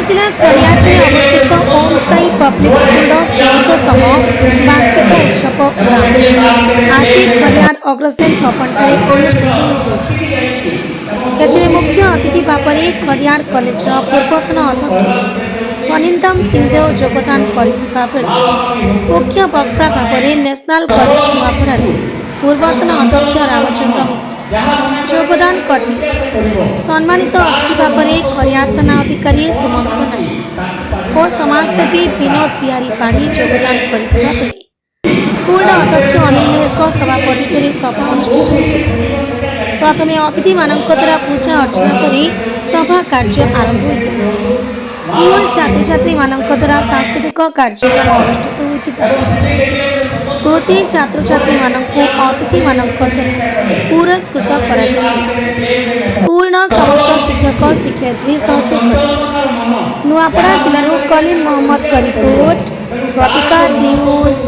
ଜିଲ୍ଲା ଖରିଆରରେ ଅବସ୍ଥିତ ଓମ୍ ସାଇ ପବ୍ଲିକ ସ୍କୁଲର 14ତମ ବାର୍ଷିକ ଉତ୍ସବ ଆଜି ଖରିଆର ଅଗ୍ରସେନ ଭବନଠାରେ ଅନୁଷ୍ଠିତ ହୋଇଯାଇଛି। ଏଥିରେ ମୁଖ୍ୟ ଅତିଥି ଭାବରେ ଖରିଆର କଲେଜର ପୂର୍ବତନ ଅଧ୍ୟକ୍ଷ ଅନିନ୍ଦମ ସିଂଦେଓ ଯୋଗଦାନ କରିଥିବା ବେଳେ ମୁଖ୍ୟ ବକ୍ତା ଭାବରେ ନ୍ୟାସନାଲ କଲେଜ ନୂଆପଡ଼ାର ପୂର୍ବତନ ଅଧ୍ୟକ୍ଷ ରାମଚନ୍ଦ୍ର ମିଶ୍ର ଯୋଗଦାନ କରିଥିଲେ। ସମ୍ମାନିତ ଅତିଥି ଭାବରେ ଖରିଆର ଥାନା ଅଧିକାରୀ ସୁମନ୍ତ ନାୟକ ଓ ସମାଜସେବୀ ବିନୋଦ ବିହାରୀ ପାଢ଼ୀ ଯୋଗଦାନ କରିଥିବା ବେଳେ ସ୍କୁଲର ଅଧ୍ୟକ୍ଷ ଅନିଲ ମେହେରଙ୍କ ସଭାପତିତ୍ୱରେ ସଭା ଅନୁଷ୍ଠିତ ହୋଇଥିଲା। ପ୍ରଥମେ ଅତିଥିମାନଙ୍କ ଦ୍ୱାରା ପୂଜା ଅର୍ଚ୍ଚନା କରି ସଭା କାର୍ଯ୍ୟ ଆରମ୍ଭ ହୋଇଥିଲା। ସ୍କୁଲ ଛାତ୍ରଛାତ୍ରୀମାନଙ୍କ ଦ୍ୱାରା ସାଂସ୍କୃତିକ କାର୍ଯ୍ୟକ୍ରମ ଅନୁଷ୍ଠିତ ହୋଇଥିବା କୃତି ଛାତ୍ରଛାତ୍ରୀମାନଙ୍କୁ ଅତିଥିମାନଙ୍କ ଦ୍ୱାରା ପୁରସ୍କୃତ କରାଯାଇଥିଲା। ସ୍କୁଲର ସମସ୍ତ ଶିକ୍ଷକ ଶିକ୍ଷୟିତ୍ରୀ ସହଯୋଗ କରିଥିଲେ। ନୂଆପଡ଼ା ଜିଲ୍ଲାରୁ କଲିମ ମହମ୍ମଦଙ୍କ ରିପୋର୍ଟ, ପ୍ରତିକାର ନ୍ୟୁଜ୍।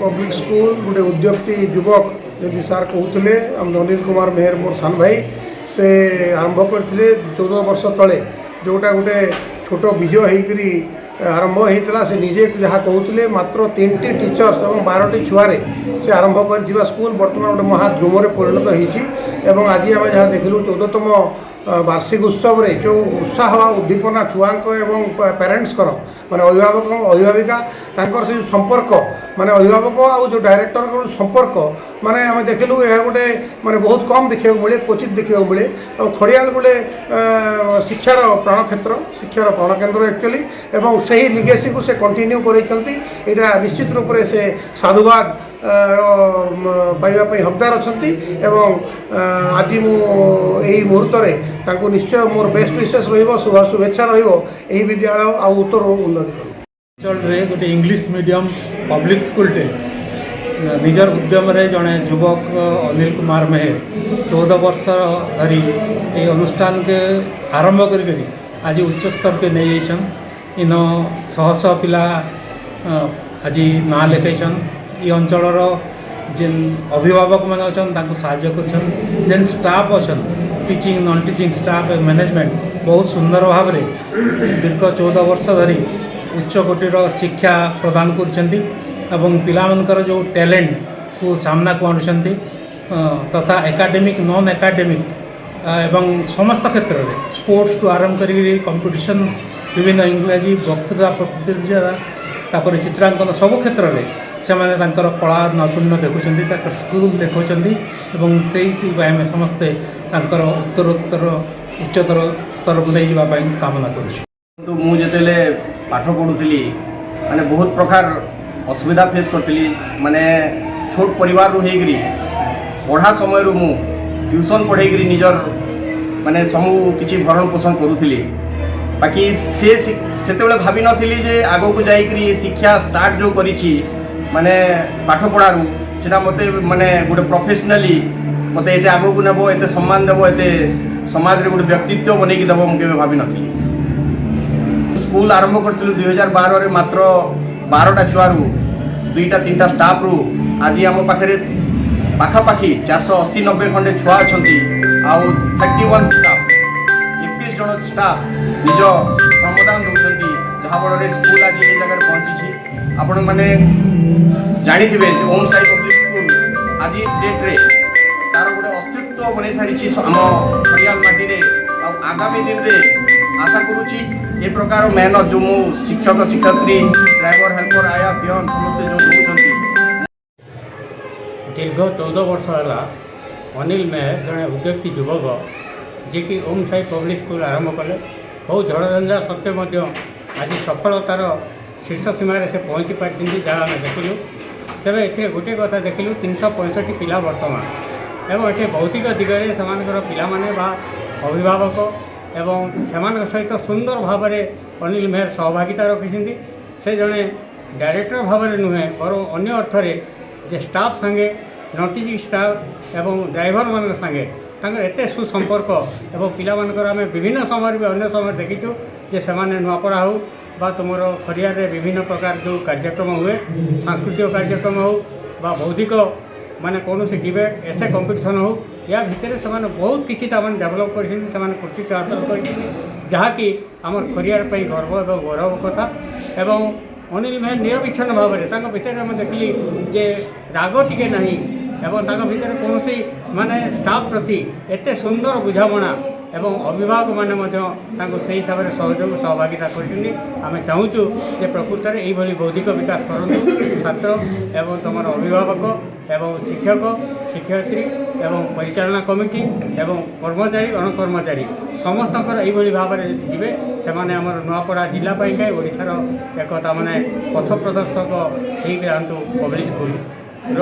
ପବ୍ଲିକ ସ୍କୁଲ ଗୋଟେ ଉଦ୍ୟୋକ୍ତି ଯୁବକ, ଯଦି ସାର୍ କହୁଥିଲେ, ଆମ ଅନିଲ କୁମାର ମେହେର, ମୋର ସାନ ଭାଇ, ସେ ଆରମ୍ଭ କରିଥିଲେ 14 ବର୍ଷ ତଳେ। ଯେଉଁଟା ଗୋଟେ ଛୋଟ ବୀଜ ହେଇକରି ଆରମ୍ଭ ହେଇଥିଲା, ସେ ନିଜେ ଯାହା କହୁଥିଲେ, ମାତ୍ର ତିନିଟି ଟିଚର୍ସ ଏବଂ 12ଟି ଛୁଆରେ ସେ ଆରମ୍ଭ କରିଥିବା ସ୍କୁଲ ବର୍ତ୍ତମାନ ଗୋଟେ ମହାଦ୍ରୁମରେ ପରିଣତ ହେଇଛି। ଏବଂ ଆଜି ଆମେ ଯାହା ଦେଖିଲୁ, 14ତମ ବାର୍ଷିକ ଉତ୍ସବରେ ଯେଉଁ ଉତ୍ସାହ ଆଉ ଉଦ୍ଦୀପନା ଛୁଆଙ୍କ ଏବଂ ପ୍ୟାରେଣ୍ଟସ୍ଙ୍କର, ମାନେ ଅଭିଭାବକ ଅଭିଭାବିକା, ତାଙ୍କର ସେ ଯେଉଁ ସମ୍ପର୍କ, ମାନେ ଅଭିଭାବକ ଆଉ ଯେଉଁ ଡାଇରେକ୍ଟରଙ୍କର ଯେଉଁ ସମ୍ପର୍କ, ମାନେ ଆମେ ଦେଖିଲୁ ଏହା ଗୋଟେ ମାନେ ବହୁତ କମ୍ ଦେଖିବାକୁ ମିଳେ, କ୍ୱଚିତ ଦେଖିବାକୁ ମିଳେ। ଆଉ ଖଡ଼ିଆଳ ଗୋଟେ ଶିକ୍ଷାର ପ୍ରାଣକ୍ଷେତ୍ର, ଶିକ୍ଷାର ପ୍ରାଣକେନ୍ଦ୍ର ଆକ୍ଚୁଆଲି, ଏବଂ ସେହି ଲିଗେସିକୁ ସେ କଣ୍ଟିନ୍ୟୁ କରେଇଛନ୍ତି। ଏଇଟା ନିଶ୍ଚିତ ରୂପରେ ସେ ସାଧୁବାଦ ପାଇବା ପାଇଁ ହକଦାର ଅଛନ୍ତି। ଏବଂ ଆଜି ମୁଁ ଏହି ମୁହୂର୍ତ୍ତରେ ତାଙ୍କୁ ନିଶ୍ଚୟ ମୋର ବେଷ୍ଟ ୱିଶେସ୍ ରହିବ, ଶୁଭ ଶୁଭେଚ୍ଛା ରହିବ, ଏହି ବିଦ୍ୟାଳୟ ଆଉ ଉତ୍ତର ଉନ୍ନତି କରିବ। ଅଞ୍ଚଳରେ ଗୋଟେ ଇଂଲିଶ ମିଡ଼ିୟମ୍ ପବ୍ଲିକ୍ ସ୍କୁଲଟେ ନିଜର ଉଦ୍ୟମରେ ଜଣେ ଯୁବକ ଅନିଲ କୁମାର ମେହେର 14 ବର୍ଷ ଧରି ଏଇ ଅନୁଷ୍ଠାନକେ ଆରମ୍ଭ କରିକରି ଆଜି ଉଚ୍ଚ ସ୍ତରକେ ନେଇଯାଇଛନ୍। ଇନ ଶହ ଶହ ପିଲା ଆଜି ନାଁ ଲେଖାଇଛନ୍। ଇ ଅଞ୍ଚଳର ଯେନ୍ ଅଭିଭାବକମାନେ ଅଛନ୍, ତାଙ୍କୁ ସାହାଯ୍ୟ କରୁଛନ୍। ଯେନ୍ ଷ୍ଟାଫ୍ ଅଛନ୍, teaching, non teaching staff, management, ବହୁତ ସୁନ୍ଦର ଭାବରେ ଦୀର୍ଘ 14 ବର୍ଷ ଧରି ଉଚ୍ଚ କୋଟିର ଶିକ୍ଷା ପ୍ରଦାନ କରୁଛନ୍ତି ଏବଂ ପିଲାମାନଙ୍କର ଯେଉଁ ଟ୍ୟାଲେଣ୍ଟକୁ ସାମ୍ନାକୁ ଆଣୁଛନ୍ତି, ତଥା ଏକାଡେମିକ୍, ନନ୍ ଏକାଡେମିକ୍ ଏବଂ ସମସ୍ତ କ୍ଷେତ୍ରରେ ସ୍ପୋର୍ଟସଠୁ ଆରମ୍ଭ କରିକି କମ୍ପିଟିସନ୍, ବିଭିନ୍ନ ଇଂରାଜୀ ବକ୍ତୃତା ପ୍ରତିଯୋଗିତା, ତାପରେ ଚିତ୍ରାଙ୍କନ, ସବୁ କ୍ଷେତ୍ରରେ ସେମାନେ ତାଙ୍କର କଳା ନୈପୁଣ୍ୟ ଦେଖୁଛନ୍ତି, ତାଙ୍କର ସ୍କିଲ୍ ଦେଖାଉଛନ୍ତି। ଏବଂ ସେଇଥିପାଇଁ ଆମେ ସମସ୍ତେ ତାଙ୍କର ଉତ୍ତରୋତ୍ତର ଉଚ୍ଚତର ସ୍ତରକୁ ନେଇଯିବା ପାଇଁ କାମନା କରୁଛୁ। କିନ୍ତୁ ମୁଁ ଯେତେବେଳେ ପାଠ ପଢ଼ୁଥିଲି, ମାନେ ବହୁତ ପ୍ରକାର ଅସୁବିଧା ଫେସ୍ କରିଥିଲି। ମାନେ ଛୋଟ ପରିବାରରୁ ହେଇକରି ପଢ଼ା ସମୟରୁ ମୁଁ ଟ୍ୟୁସନ୍ ପଢ଼େଇକରି ନିଜର ମାନେ ସବୁ କିଛି ଭରଣ ପୋଷଣ କରୁଥିଲି। ବାକି ସେ ସେତେବେଳେ ଭାବିନଥିଲି ଯେ ଆଗକୁ ଯାଇକରି ଏ ଶିକ୍ଷା ଷ୍ଟାର୍ଟ ଯେଉଁ କରିଛି, ମାନେ ପାଠପଢ଼ାରୁ, ସେଟା ମୋତେ ମାନେ ଗୋଟେ ପ୍ରଫେସନାଲି ମୋତେ ଏତେ ଆଗକୁ ନେବ, ଏତେ ସମ୍ମାନ ଦେବ, ଏତେ ସମାଜରେ ଗୋଟେ ବ୍ୟକ୍ତିତ୍ୱ ବନେଇକି ଦେବ, ମୁଁ କେବେ ଭାବିନଥିଲି। ସ୍କୁଲ ଆରମ୍ଭ କରିଥିଲୁ 2012ରେ ମାତ୍ର 12ଟା ଛୁଆରୁ, ଦୁଇଟା ତିନିଟା ଷ୍ଟାଫ୍ରୁ। ଆଜି ଆମ ପାଖରେ ପାଖାପାଖି 480-90 ଖଣ୍ଡେ ଛୁଆ ଅଛନ୍ତି ଆଉ 31 ଷ୍ଟାଫ୍, 31 ଜଣ ଷ୍ଟାଫ୍ ନିଜ ଶ୍ରମଦାନ ଦେଉଛନ୍ତି, ଯାହାଫଳରେ ସ୍କୁଲ ଆଜି ଏ ଜାଗାରେ ପହଞ୍ଚିଛି। ଆପଣମାନେ ଜାଣିଥିବେ ଯେ ଓମ୍ ସାଇ ପବ୍ଲିକ୍ ସ୍କୁଲ ଆଜି ଡେଟ୍ରେ ତାର ଗୋଟେ ଅସ୍ତିତ୍ୱ ବନେଇ ସାରିଛି ଆମ ଖଡ଼ିଆଲ ମାଟିରେ। ଆଉ ଆଗାମୀ ଦିନରେ ଆଶା କରୁଛି ଏ ପ୍ରକାର ମେହନତ ଯେଉଁ ମୁଁ ଶିକ୍ଷକ ଶିକ୍ଷୟିତ୍ରୀ, ଡ୍ରାଇଭର, ହେଲ୍ପର, ଆୟା, ପିଅନ ସମସ୍ତେ ଯେଉଁ ଦେଉଛନ୍ତି। ଦୀର୍ଘ 14 ବର୍ଷ ହେଲା ଅନିଲ ମେହେର ଜଣେ ଉଦ୍ୟୋଗୀ ଯୁବକ, ଯିଏକି ଓମ୍ ସାଇ ପବ୍ଲିକ୍ ସ୍କୁଲ ଆରମ୍ଭ କଲେ। ବହୁ ଝଡ଼ଝଞ୍ଜା ସତ୍ତ୍ୱେ ମଧ୍ୟ ଆଜି ସଫଳତାର ଶୀର୍ଷ ସୀମାରେ ସେ ପହଞ୍ଚି ପାରିଛନ୍ତି, ଯାହା ଆମେ ଦେଖିଲୁ। ତେବେ ଏଥିରେ ଗୋଟିଏ କଥା ଦେଖିଲୁ, 365 ପିଲା ବର୍ତ୍ତମାନ ଏବଂ ଏଠି ଭୌତିକ ଦିଗରେ ସେମାନଙ୍କର ପିଲାମାନେ ବା ଅଭିଭାବକ ଏବଂ ସେମାନଙ୍କ ସହିତ ସୁନ୍ଦର ଭାବରେ ଅନିଲ ମେହେର ସହଭାଗିତା ରଖିଛନ୍ତି। ସେ ଜଣେ ଡାଇରେକ୍ଟର ଭାବରେ ନୁହେଁ, ବରଂ ଅନ୍ୟ ଅର୍ଥରେ ଯେ ଷ୍ଟାଫ୍ ସାଙ୍ଗେ, ନନ୍ ଟିଚିଂ ଷ୍ଟାଫ୍ ଏବଂ ଡ୍ରାଇଭରମାନଙ୍କ ସାଙ୍ଗେ ତାଙ୍କର ଏତେ ସୁସମ୍ପର୍କ। ଏବଂ ପିଲାମାନଙ୍କର ଆମେ ବିଭିନ୍ନ ସମୟରେ ବି ଅନ୍ୟ ସମୟରେ ଦେଖିଛୁ ଯେ ସେମାନେ ନୂଆପଡ଼ା ହେଉ ବା ତୁମର ଖରିଆରରେ ବିଭିନ୍ନ ପ୍ରକାର ଯେଉଁ କାର୍ଯ୍ୟକ୍ରମ ହୁଏ, ସାଂସ୍କୃତିକ କାର୍ଯ୍ୟକ୍ରମ ହେଉ ବା ବୌଦ୍ଧିକ ମାନେ କୌଣସି ଡିବେଟ୍, ଏସେ କମ୍ପିଟିସନ୍ ହେଉ। ୟା ଭିତରେ ସେମାନେ ବହୁତ କିଛି ତାମାନେ ଡେଭଲପ୍ କରିଛନ୍ତି, ସେମାନେ କୃତିତ୍ୱ ହାସଲ କରିଛନ୍ତି, ଯାହାକି ଆମର ଖରିଆର ପାଇଁ ଗର୍ବ ଏବଂ ଗୌରବ କଥା। ଏବଂ ଅନିଲ ମେହେର ନିରବିଚ୍ଛନ୍ନ ଭାବରେ ତାଙ୍କ ଭିତରେ ଆମେ ଦେଖିଲି ଯେ ରାଗ ଟିକେ ନାହିଁ ଏବଂ ତାଙ୍କ ଭିତରେ କୌଣସି ମାନେ ଷ୍ଟାଫ୍ ପ୍ରତି ଏତେ ସୁନ୍ଦର ବୁଝାମଣା ଏବଂ ଅଭିଭାବକମାନେ ମଧ୍ୟ ତାଙ୍କୁ ସେହି ହିସାବରେ ସହଯୋଗ ସହଭାଗିତା କରିଛନ୍ତି। ଆମେ ଚାହୁଁଛୁ ଯେ ପ୍ରକୃତରେ ଏଇଭଳି ବୌଦ୍ଧିକ ବିକାଶ କରନ୍ତୁ ଛାତ୍ର ଏବଂ ତୁମର ଅଭିଭାବକ ଏବଂ ଶିକ୍ଷକ ଶିକ୍ଷୟିତ୍ରୀ ଏବଂ ପରିଚାଳନା କମିଟି ଏବଂ କର୍ମଚାରୀ ଅଣକର୍ମଚାରୀ ସମସ୍ତଙ୍କର ଏଇଭଳି ଭାବରେ ଯଦି ଯିବେ, ସେମାନେ ଆମର ନୂଆପଡ଼ା ଜିଲ୍ଲା ପାଇଁ କାହିଁ, ଓଡ଼ିଶାର ଏକ ତାମାନେ ପଥ ପ୍ରଦର୍ଶକ ହେଇଯାଆନ୍ତୁ ପବ୍ଲିକ୍ ସ୍କୁଲର।